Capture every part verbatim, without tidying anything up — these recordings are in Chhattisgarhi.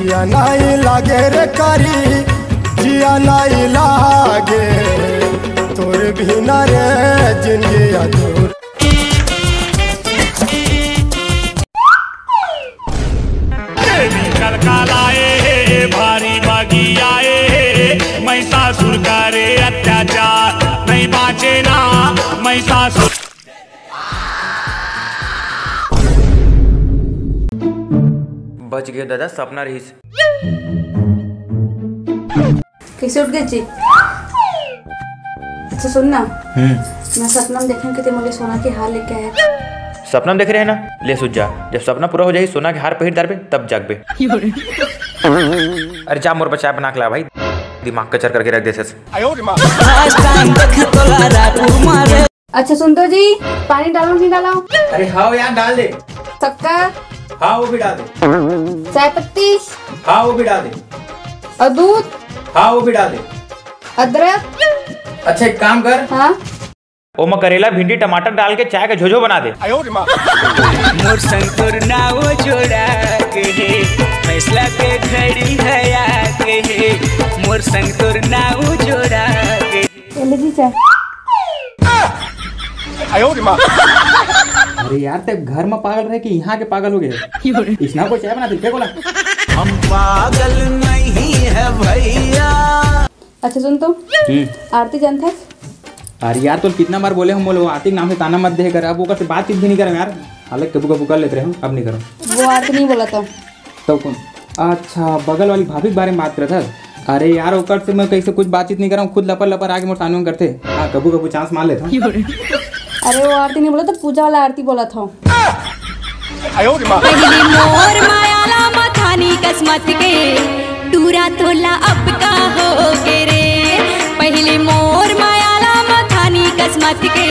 जिया नाई लागे रे कारी, जिया नाई लागे, तोर बिना रे जिंदगी अधूर। देवी कलकालाए हे, भारी बागी आए हे, महिषासुर करे अत्याचार, नहीं बाँचे ना महिषासुर। बच गए दादा, सपना रहिस। कैसे उठ गए जी? अच्छा सुन ना, हम्म। मैं सपना में देखे कि ते मोले सोना के हार लेके आए। सपना में देखे रहे ना, ले सुत जा, जब सपना पूरा हो जाही, सोना के हार पहिर डारबे, तब जागबे। अरे जा मोर बर चाय बना के ला भाई, दिमाग कचर करके रख देथस। Last time देखे तोला रायपुर मारे। अच्छा सुन तो जी, पानी डालो नहीं डालो? अरे हाँ यार, डाल दे। शक्कर? हाँ, वो भी डाल दे। चाय पत्ती? हाँ, वो भी डाल दे। और दूध? हाँ, वो भी डाल दे। अदरक? अच्छा, एक काम कर। हाँ। ओमा करेला, भिंडी, टमाटर डाल के चाय का झोझो बना दे। मोर संग तोर नाव जोड़ा के हे, फैसला के घड़ी है आके हे। मोर संग तोर नाव जोड़ा के। ये ले जी चाय। अरे यार, ते घर में पागल रहे कि यहाँ के पागल हो गए? इसना को चाय बना दे, फेंको ला। हम पागल नहीं है भैया। अच्छा सुन तो, हम्म। आरती जानथस? अरे यार, तो कितना बार बोले हम, बोले वो आरती के नाम से ताना मत दे कर, अब ओकर से बातचीत भी नहीं करम यार। हालांकि कभू कभू कर लेते रहे हम, अब नहीं करम। वो आरती नहीं बोला तो। तो कौन? अच्छा, बगल वाली भाभी के बारे में बात करत हस? अरे यार, ओकर से मैं कैसे कुछ बातचीत नहीं करम, खुद लपर लपर आके मोर सामने में करथे। हाँ, कभू कभू चांस मार लेता हूँ। अरे वो आरती नहीं बोला तो पूजा वाला आरती बोला था। पहली मोर मायाला मथानी कसमत के, टूरा तोला अब का हो गे रे। पहली मोर मायाला मथानी कसमत के।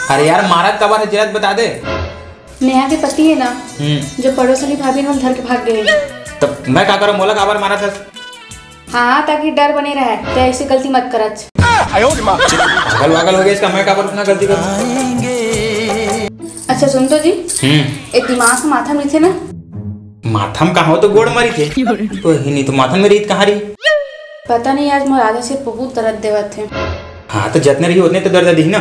अरे यार, मारत काबर है, जरा बता दे। नेहा के पति है ना, हम्म। जो पड़ोस वाली भाभी ने हम धर के भाग गए। तब मैं का करूँ, मोला काबर मारत हस? हाँ, ताकि डर बने रहे, तो ऐसी गलती मत करच। पागल वागल हो गया इसका, मैं काबर उसना गलती करूँ? अच्छा सुन तो जी, हम्म। ए दिमाग माथा में थे ना, माथा में कहाँ हो तो गोड़ मारी थे। कोई नहीं तो माथा में रीत कहाँ रही? पता नहीं, आज मोर आधा सिर बहुत दर्द देवत है। हाँ, तो जतने रही उतने तो दर्द दी ना।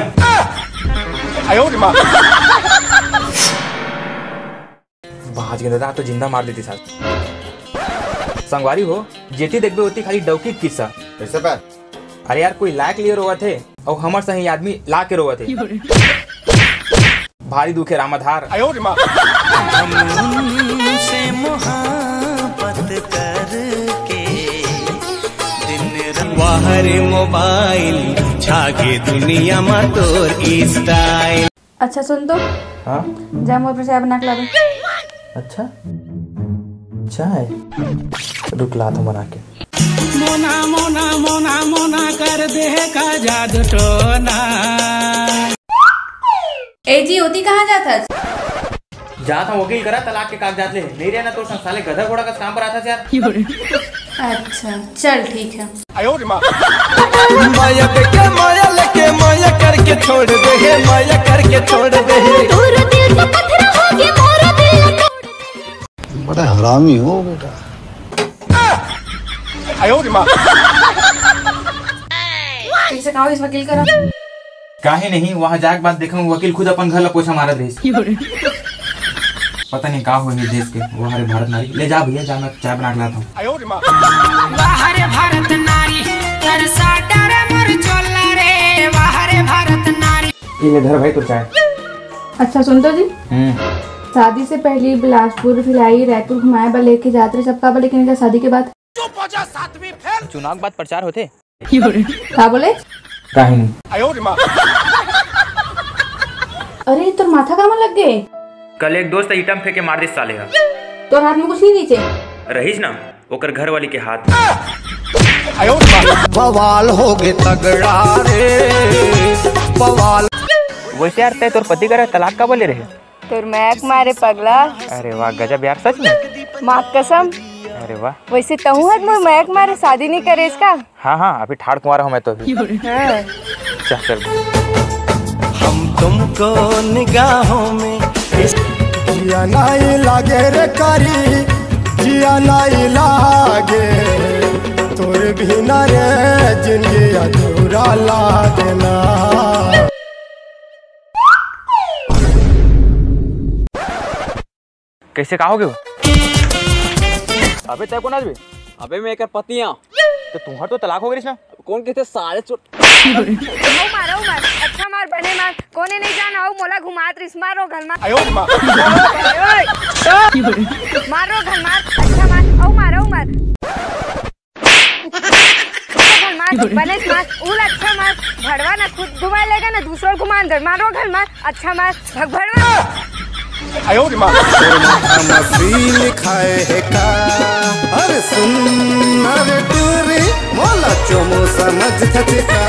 बाज गे दादा, तो जिंदा मार देती सास। संगवारी हो, जेती देखबे ओती खाली डौकी किस्सा। कैसे बा? अरे यार, कोई लायक लिए रोवत है और हमर सही आदमी ला के रोवत है। भारी दुखे रामाधार। आयो रे माँ। हम उनसे मोहब्बत करके दिन रात, वाह रे मोबाइल, छागे दुनिया मा तोर स्टाइल। अच्छा सुन तो, हाँ? जा मोर बर चाय बना के लाबे। अच्छा, चाय? रुक, लात हूँ बना के। मोना मोना मोना मोना कर दे का जादू टोना। ए जी, ओती कहाँ जात हस? जात हूँ वकील करा, तलाक के कागजात ले। नहीं रहना तो साले गधा घोड़ा का काम पर आता यार। अच्छा, चल ठीक है। माया देके माया लेके माया करके छोड़ दे हे, माया करके छोड़ दे हे। तोर दिल तो पत्थर हो गया, मोर दिल तोड़। बड़ा हरामी हो बेटा। कैसे कहा इस वकील करा? काहे नहीं, वहाँ जाके बाद देखा, वकील खुद अपन घर ला पोछा मारत रहिस। पता नहीं का होही देश के। वाह रे भारत नारी, ले जा भैया, जा, मैं चाय बना के लाता हूँ। वाह रे भारत नारी, कर साटा रे मोर चोला रे, वाह रे भारत नारी। ये ले धर भाई, तो चाय। अच्छा सुन तो जी, हम्म। शादी से पहले बिलासपुर, भिलाई, रायपुर घुमाए बर लेके जात रहे, सब का बर लेके नहीं जा शादी के बाद? चुनाव के बाद प्रचार होथे। का बोले? काहे नहीं। अरे, तोर माथा कामा लग गए? कल एक दोस्त ईटा म फेंक के मार दिस साले ह। तोर हाथ में कुछ नहीं नीचे? रहीस ना, ओकर घर वाली के हाथ। बवाल हो गए तगड़ा रे, बवाल। वैसे यार, तय तोर पति करा तलाक का बोले रहे? तोर मैक मारे पगला। अरे वाह, गजब यार, सच में? माँ कसम। अरे वाह। वैसे तहूँ हर मोर मैक मारे शादी नहीं करे इसका? हाँ, हाँ, अभी ठाड़ कुंवारा हूँ मैं तो अभी। हाँ। चल, चल। हम तुमको निगाहों में नहीं लागे रे कारी, जिया नहीं लागे, तोर बिना रे जिंदगी अधूरा लागे ना। कैसे का हो गयो? अबे तय कोन आदमी? अबे मैं एकर पति आं। तो तुम्हार तो तलाक हो गई ना? कोन कहते सारे चोट। अउ मार, अउ मार, अच्छा मार, बने मार, कोने नहीं जाना हो, मोला घुमात रिस, मारो घर मार। मारो घर मार, अच्छा मार, अउ मार, अउ मार। घर मार, बने मार, उल अच्छा मार, भड़वा ना खुद घुमा लेगा ना दूसरों घुमान घर, मारो घर मार, अच्छा मार, भग भड़वा। मशीन खाए है का? अरे सुन, अरे टूरी, मोला चोमू समझ थच का?